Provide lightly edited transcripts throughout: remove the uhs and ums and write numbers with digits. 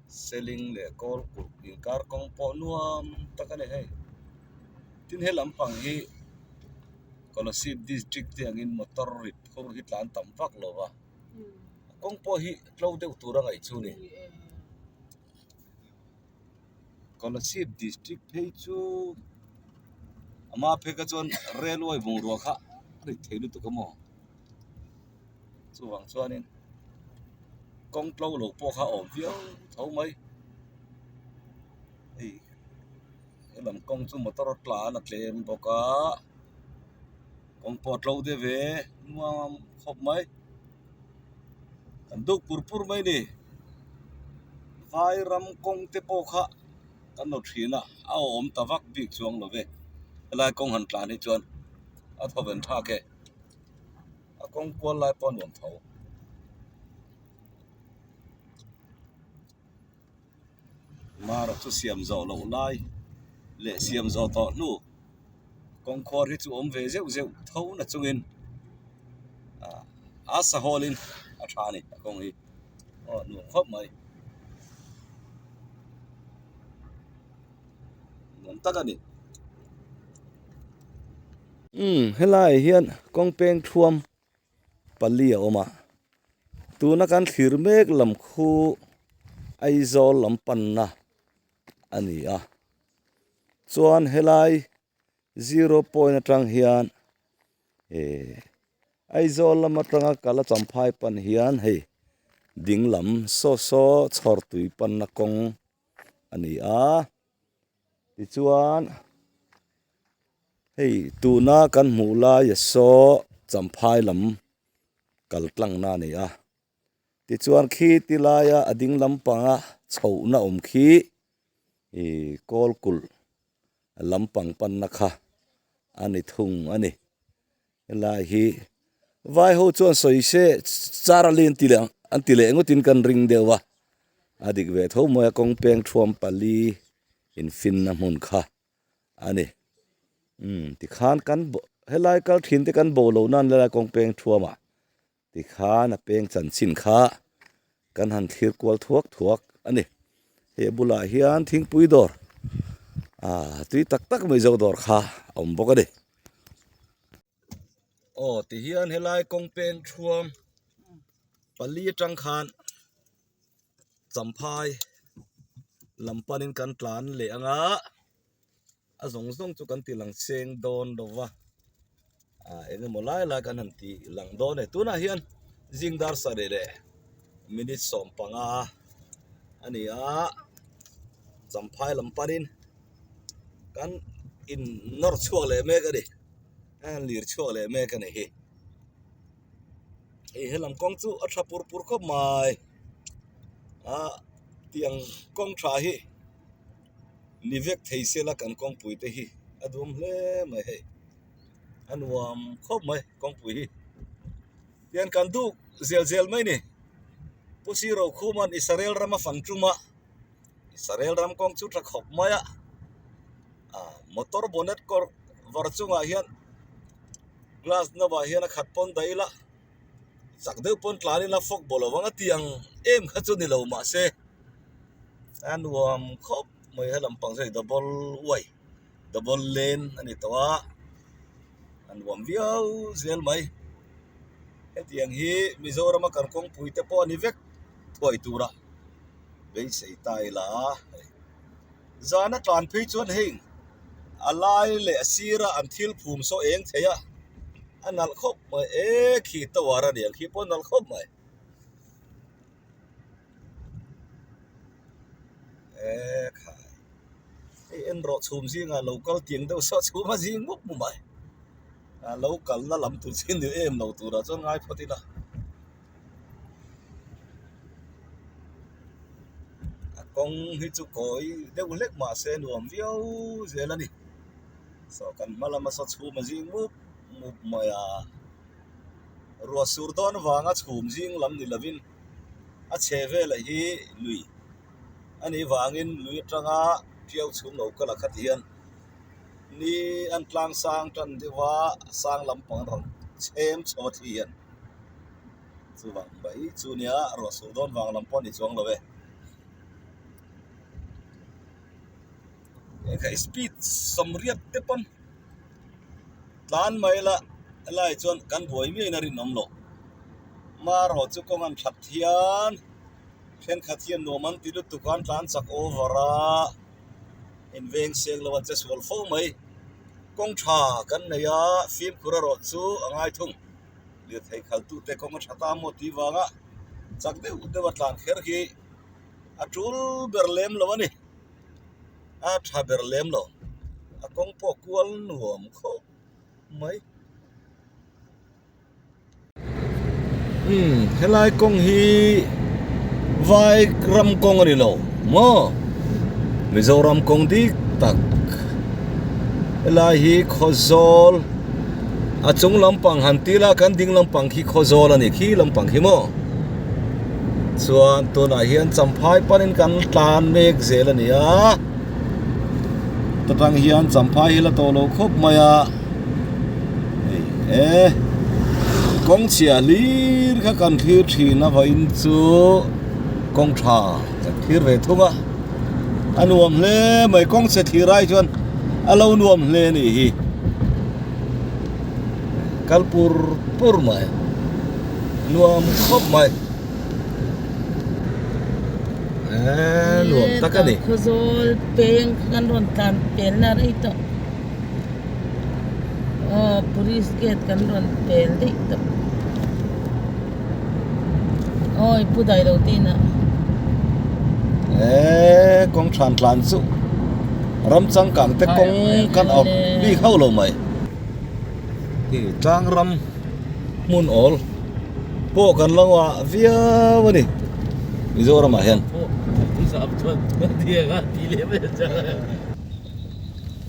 Seling leh kawl kulh inkar kawng pawh nuam tak a ni hei. Tin he lampang hi Kolasib district te angin motor rit phur hi tlan tam vak lo va, kawng pawh hi tlo deuh tur a ngaih chu a ni. Kolasib district phei chu ama phei kha chuan railway bungrua kha a rit thei lutuk a maw chuvang chuanin kawng tlo lo pawh kha a awm viau tho mai hei helam kawng chu motor tlan a tlem bawk a kawng pawh a tlo deuh ve nuam khawp mai. Kan duk pur pur mai a ni vai ram kawng te pawh kha kan lo thin a a awm ta vak bik chuang lo ve helai kawng han tlan hi chuan a thawven thlak e a kawng kual lai pawh a nuam tho. Mara chu siam zawh loh lai leh siam zawh tawh hnu kawngkhuar hi chu awm ve zeuh zeuh tho na chungin ah a sa hawlin a tha a ni a kawng hi aw nuam khawp mai nuam tak a ni. Umm helaiah hian kawng peng thuam pali a awm a tuna kan thlir mek lam khu Aizawl lam panna a ni a chuan helai zero point atang hian ehh Aizawl lam atanga kal a champhai pan hian hei ding lam saw saw chhawr tui panna kawng a ni a tichuan. Hei tuna kan hmuh laia saw champhai lam kal tlangna a ni a tichuan khi ti laia a ding lampanga chhohna awm khi ih kawl kulh lampang panna kha a ni thung a ni helai hi vai ho chuan sawi se char a lin ti leh ang an ti leh ngawtin kan ring deuh a a dik ve tho mai a kawng peng thuam pali infinna hmun kha. a ni umm tikhan kan helai kal thin te kan bo loh nan helai kawng peng thuam ah tikhan a peng chanchin kha kan han thlir kual thuak thuak a ni he bulah hian thingpui dawr ah tui tak tak mai zo dawr kha a awm bawk a ni. Aw tihian helai kawng peng thuam pali atang khan Champhai lam panin kan tlan leh ang a, a zawng zawng chu kan ti lang seng dawn lo va, ah eng emaw lai lai kan han ti lang dawn e. Tunah hian zing dar sarih leh minute 15 a ni a, Champhai lam panin kan in nawr chhuak leh mek a ni, a han lir chhuak leh mek a ni hi. Hei helam kawng chu a tha pur pur khawp mai a tiang kawng tha hi ni vek thei se la kan kawngpui te hi a duam hle mai hei a nuam khawp mai kawngpui hi tian kan duk zel zel mai ni Pu Siro Khuman Israel rama fang tum a Israel ram kawng chu tha khawp mai a ah motor bonnet kawr var chungah hian glass nawah hian a khat pawn daih ila chak deuh pawn tlan ila fawk bawlh lo ang a tiang em kha chu ni lo mahse a nuam khawp mai helam pang chu hei double way double lane a ni tawh a a nuam viau zel mai hetiang hi Mizoram a kalkawngpui te pawh a ni vek thuai tura beisei ta ila hei zana tlan phei chuan heng a lai leh a sira an thil phum saw eng thei a a nalh khawp mai e khi tower a ni ang khi pawh a nalh khawp mai e khai hei en rawh chhum zingah lo kal tiang deuh saw chhum a zing mup mup mai a lo kalna lam tur chin ni em lo turah chuan ngai phawt ila. A kawng hi chu kawi deuh hlek mah se nuam viau zel a ni saw kan hma lama saw chhum a zing mup mup mai a ruah sur dawn avanga chhum zing lam ni lovin a chhe velah hi lui a nih vangin lui atanga tiau chhum lo kal a khat hian ni an tlang sang tan deuh a sang lampang rawn chhem chho a thli hian. Chuvang mai chu nia ruah sur dawn vang lam pawh a ni chuang lo e. Hei speed sawmriat te pawn tlan mai la helai chuan kan buai miahin a rinawm loh. Marawh chu kawng an that hian thenkhat hian nuam an ti lutuk a an tlan chak over a inveng seng lo an che sual fo mai. Kawng tha kan nei a fimkhur erawh chu a ngai thung. Lirthei khaltute kawng a tha ta maw tih vanga chak deuh deuh a tlan kher hi a tul ber lem lo a ni. A tha ber lem lo. A kawng pawh kual nuam khawp mai. Umm helai kawng hi vai ram kawng a ni lo maw Mizoram kawng dik tak helai hi Khawzawl a chung lampang han ti ila kan ding lampang khi Khawzawl a ni khi lampang khi maw chuan tunah hian Champhai panin kan tlan mek zel a ni a ta tang hian Champhai hi la tawh lo khawp mai a. Hei e kawng chhia hlir kha kan thlir thin a vawiin chu kawng tha kan thlir ve thung a a nuam hle mai kawng chhe thlir ai chuan a lo nuam hle a nih hi kal pur pur mai nuam khawp mai eee nuam tak a ni. Khawzawl peng kan rawn tlan pelna rei tawh. Aw police gate kan rawn pel daih tawh aw i pu dailo te inah. Eee kawng than tlan chu ram changkang te kawng kan awk bik hauh lo mai. Hei tlang ram hmun awl pawh kan lo ah viau a ni Mizoram ah hian.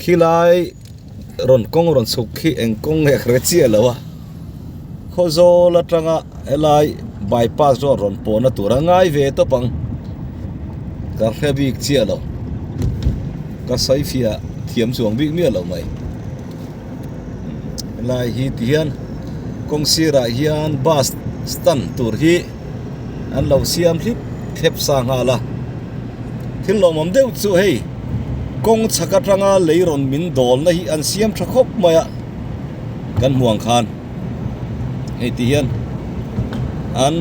Khilai rawn kawng rawn chhuk khi eng kawng nge ka hre chiah lo a, Khawzawl atanga helai bypass road rawn pawhna tur a ngai ve tawp ang, ka hre bik chiah lo, ka sawi fiah thiam chuang bik miah lo mai. Helai hi ti hian kawng sirah hian bus stand tur hi an lo siam hlip thlep sa nghal a. Thil lawmawm deuh chu hei kawng chhak atanga lei rawn min dawlna hi an siam tha khawp mai a kan hmu ang khan hei ti hian an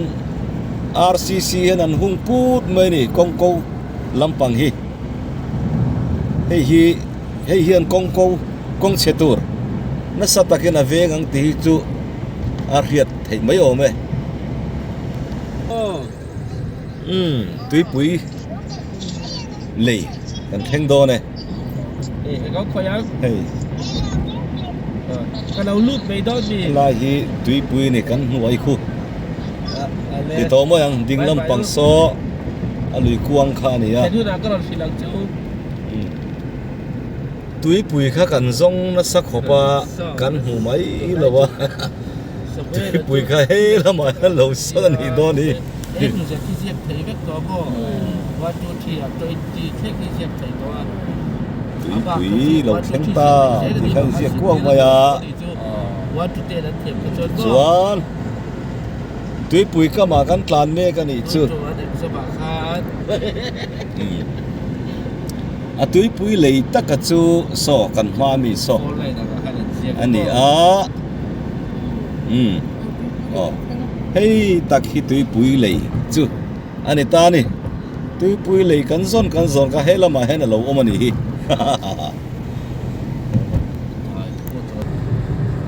R_C_C hian an hung put mai a ni kawng ko lampang hi hei hi hei hian kawng ko kawng chhe tur nasa takin a veng ang tih hi chu a hriat theih mai awm e. Umm tuipui lei kan thleng dawn e. Hei helai hi tuipui ni kan hnuai khu ti tawh mai ang ding lampang saw a lui kuang kha a ni a. Tuipui kha kan zawng nasa khawp a kan hmu mai lo a tuipui kha he lamah hian lo sawn a nih dawn hi. Tuipui lo thleng ta tih kha inziak kuau mai a chuan tuipui kamah kan tlan mek a nih chu. A tuipui lei taka chu saw kan hma mi saw a ni a umm aw hei tak hi tuipui lei chu a ni ta a ni tuipui lei kan zawn kan zawn kha he lamah hian a lo awm a nih hi hahaha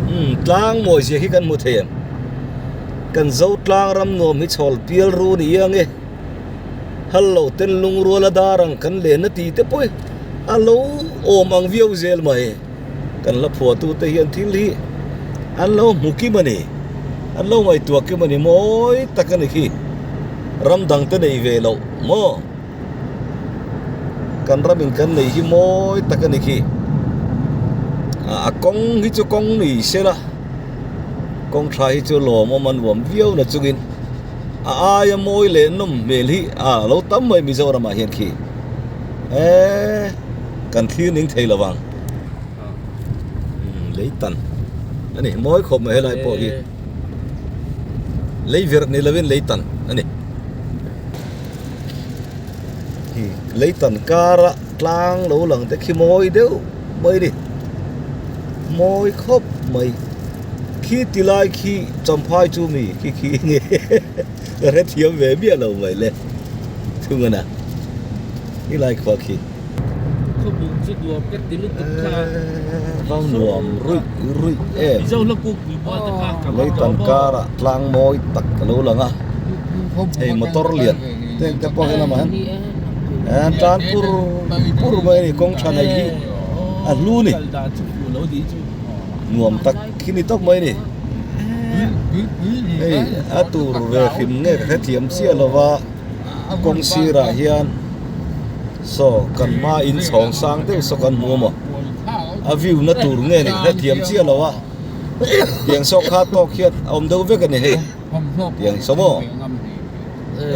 umm tlang mawi zia hi kan hmu thei em kan zo tlang ram nuam hi chhawl pial ru ni ang e. Hal lo ten lungrual a dar ang kan len a ti te pawh hi a lo awm ang viau zel mai. Kan la phuahtu te hian thil hi an lo hmu kim a ni, an lo ngaihtuah kim a ni mawi tak a ni khi. Ram dang te nei ve loh maw? Kan ram in kan nei hi mawi tak a ni khi. A kawng hi chu kawng ni sela, kawng tha hi chu lawmawm a nuam viau na chungin. A aia mawi leh nawm hmel hi a lo tam mai Mizoram ah hian khi eee kan thlir ning thei lo vang umm lei tan a ni mawi khawp mai helai pawh hi lei verh ni lovin lei tan a ni lei tan kara. tlang lo lang te khi mawi deuh mai a ni mawi khawp mai khi ti lai khi champhai chu mi khi khi nge ka hrethiam ve miah lo mai le thung a na ti lai khua khi. Khawbung chu nuam ka ti lutuk kha. Vau nuam ruih ruih em. Mizo hla kukpui mual te kha ka Lei tan karah tlang mawi tak a lo lang a. Hei motor lian te te pawh helamah hian an tlan pur pur mai a ni kawng tha nei hi a hlu a ni. Nuam tak khi ni tawp mai a ni. Hei a tur ve hrim nge ka hrethiam chiah lo va. Kawng sirah hian saw kan hma in chhawng sang deuh saw kan hmu a maw a view na tur nge ni hrethiam chiah lo a tiang saw kha tawk hian a awm deuh vek a ni hei tiang saw maw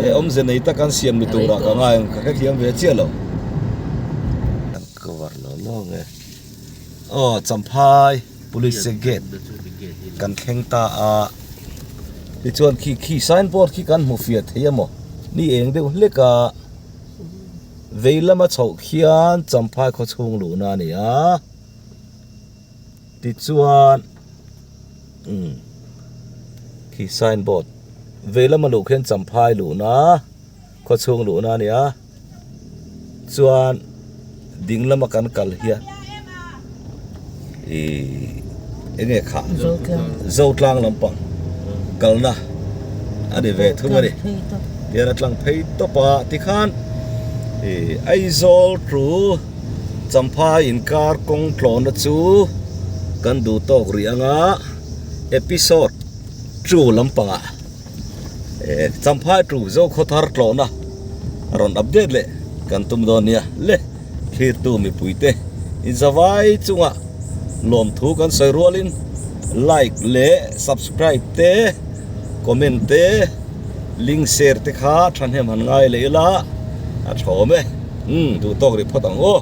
he awmze nei tak an siam ni turah ka ngai ang ka hrethiam ve chiah lo. An cover lo lo nge aw Champhai police gate kan thleng ta a tichuan khi khi sign board khi kan hmu fiah thei a maw ni eng deuh hlek a vei lama chhoh khian Champhai khaw chhung luhna a ni a tichuan umm khi sign board vei lama luh khian Champhai luhna khaw chhung luhna a ni a. Chuan ding lama kan kal hian ihh eng nge khah Zotlang lampang kalna a ni ve thung a ni tihian a tlang phei tawp a tikhan ihh Aizawl thu Champhai inkar kawng tlawhna chu kan duh tawk rih anga episode two lampangah. Champhai tu Zokhawthar tlawhna a rawn update leh kan tum dawn nia le thlirtu mipuite inzavai chunga lawmthu kan sawi rualin like leh subscribe te comment te link share te kha thahnem han ngai leh ila a thawm e umm duh tawk rih phawt ang aw.